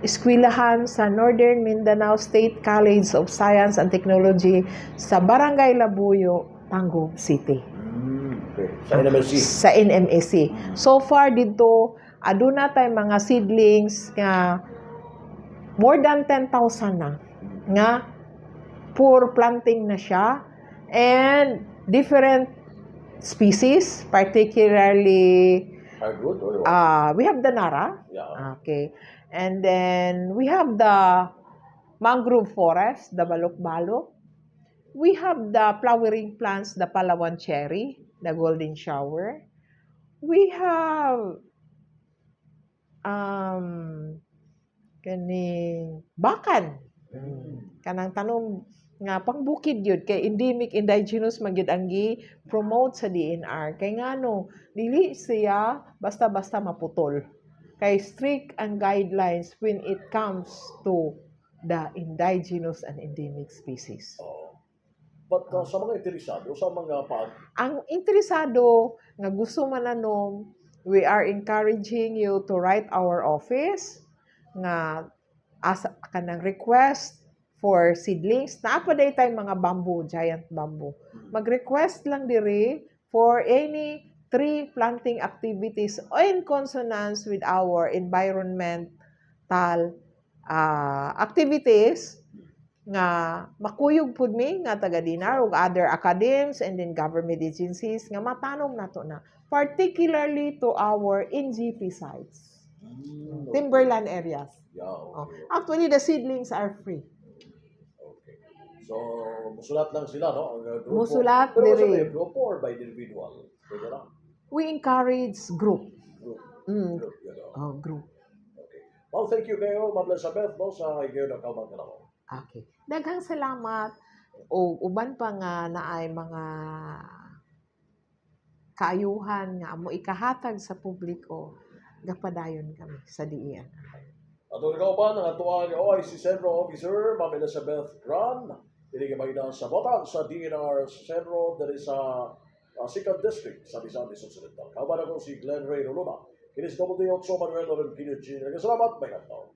Eskwelahan sa Northern Mindanao State College of Science and Technology sa Barangay Labuyo, Tangub City. Okay. Sa NMSC. Sa NMAC. So far dito, aduna tay mga seedlings nga more than 10,000 na nga for planting na siya and different species, particularly Hardwood or what? We have the nara. Okay. And then we have the mangrove forest, the balok-balok. We have the flowering plants, the Palawan cherry, the golden shower. We have kaning bakan. Kanang tanom nga pangbukid yun kay endemic, indigenous man gyud ang gi promote sa DENR, kay ngano dili siya basta-basta maputol, kay strict ang guidelines when it comes to the indigenous and endemic species. Oo. But sa mga interesado, sa mga pag Ang interesado nga gusto mananom, we are encouraging you to write our office nga as kanang request for seedlings. Naa pa diay tay mga bamboo, giant bamboo. Mag-request lang diri for any tree planting activities in consonance with our environmental activities nga makuyog pud mi nga taga DENR ug other academies and then government agencies nga matanom nato na, particularly to our NGP sites, timberland areas. Actually, the seedlings are free. Okay. So, musulat lang sila, no? Ang grupo. Musulat Pero diri. sa grupo or by individual? Pwede na? We encourage group. Group. Group. Oh, group. Okay. Well, thank you kayo, Ma'am Elizabeth, no, sa ikaw ng kaubang kanamo. Okay. Daghang salamat o uban pa nga naay mga kaayuhan nga amo ikahatag sa publiko, gapadayon kami sa DENR. Ato kauban ang atuang OIC CENRO Officer, Ma'am Elizabeth Gran, dili kay sa botan sa DENR CENRO diri sa Second District sa Misamis Occidental. Kauban ako si Glenn Ray Roluna. Kini si Double D 8 Manuel Loren Jr. Salamat, may adlaw.